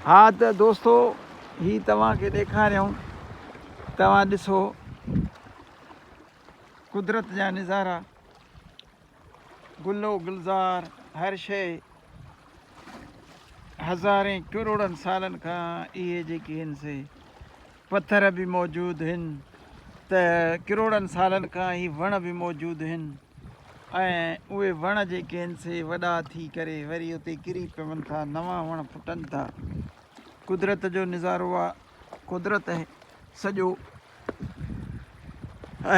ها ته دوستو هي توهان کي ڏيکاريائون توهان ڏسو قدرت جا نظارا گل و گلزار هر شيء هزارين ڪروڙن سالن کان اهي جيڪي هن سي پٿر به موجود هن ته ڪروڙن سالن کان هي وڻ به موجود هن ۽ اهي وڻ جيڪي هن سي وڏا ٿي ڪري وري اتي ڪري پون ٿا نوان وڻ ڦٽن ٿا قدرت جو نظارو آ قدرت سڄو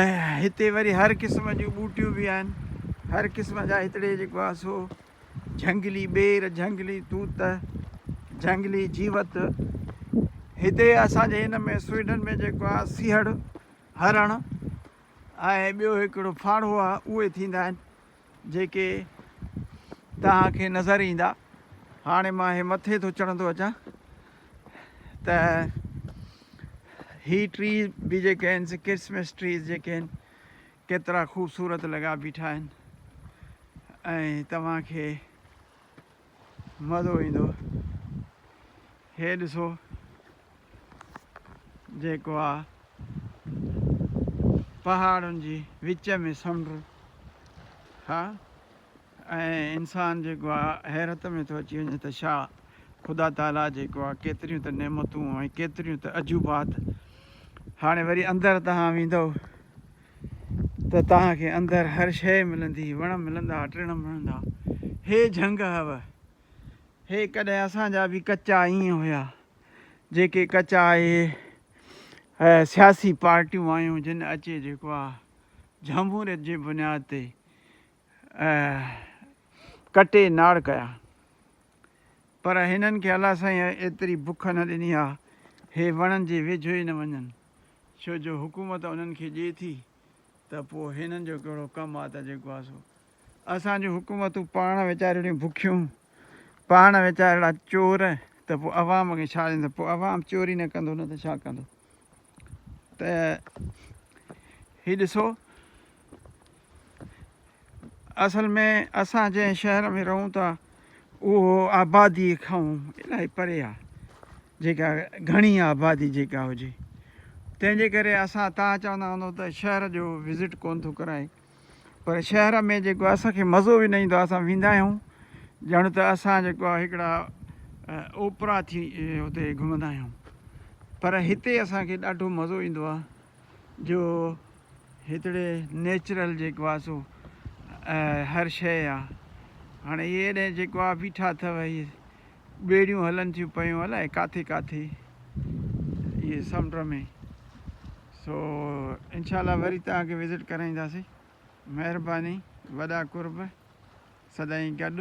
۽ هتي وري هر قسم جون ٻوٽيون به آهن هر قسم جا هتڙي جيڪو آ سو جهنگلي ٻير، جهنگلي توت، جهنگلي جيوت. هتي اسان جي هن ۾ سوئيڊن ۾ جيڪو آهي سيهڙ، هرڻ ۽ ٻيو هڪڙو ڦاڙهو آهي اهي ٿيندا آهن جيڪي توهان کي نظر ايندا. هاڻي مان هي مٿي ٿو چڙهندو اچان ته هي ٽري به جيڪي آهن سي ڪرسمس ٽريز جيڪي آهن ڪيترا خوبصورت لڳا بيٺا آهن ۽ توهان کي مزو ايندو. هي ڏسو جيڪو آ پهاڙن جي وچ ۾ سمنڊ ها ۽ انسان جيڪو آ حيرت ۾ ٿو اچي وڃي ته شا خدا تعاليٰ جيڪو آ ڪيتريون ته نعمتون ۽ ڪيتريون ته عجوبات هاڻي وري اندر توهان ويندؤ ته توهان کي اندر هر شيء ملندي، وڻ ملندا، ٽڻ ملندا. هي جهنگ هئو. هي ڪڏهن اسان جا به ڪچا ائين هيا، جيڪي ڪچا اهي سياسي پارٽيون آيون جن اچي جيڪو آ جمهوريت جي بنياد تي ڪٽي ناڙ ڪيا. پر هنن کي الله سائين ايتري بک نه ڏني آ، هي وڻن جي ويجهو ئي نه وڃن. ڇو جو حڪومت انهن کي ڏئي ٿي ته پوء هنن جو ڪهڙو ڪم آ ته جيڪو آ سو اسان جون حڪومتون پاڻ ويچارڙيون بکيون پاڻ ويچارڙا چور ته پوء عوام کي ڇا ڏيندا پوء عوام چوري نه ڪندو نه ته ڇا ڪندو ته هي ڏسو اصل ۾ اسان جنهن شهر ۾ رهون ٿا اهو آبادي کان الاهي پري آهي جيڪا گهڻي آبادي جيڪا هجي تنهن جي ڪري اسان تان چوندا هوندو ته شهر جو وزٽ ڪون ٿو ڪرائي پر شهر ۾ جيڪو اسان کي مزو به نه ايندو آهي اسان ويندا آهيون ڄڻ ته اسان جيڪو آهي هڪڙا اوپرا ٿي اتي گهمندا آهيون پر هتي اسان کي ڏاڍو مزو ايندو آهي جو هتڙي نيچرل جيڪو آ سو هر شيء آ هاڻي اهي هيڏي جيڪو آ بيٺا اٿو اهي ٻيڙيون هلن ٿيون پيون الائي ڪاٿي ڪاٿي اهي سمنڊ ۾ سو انشاء الله وري توهان کي وزٽ ڪرائينداسين مهرباني وڏا قرب سدائين گڏ.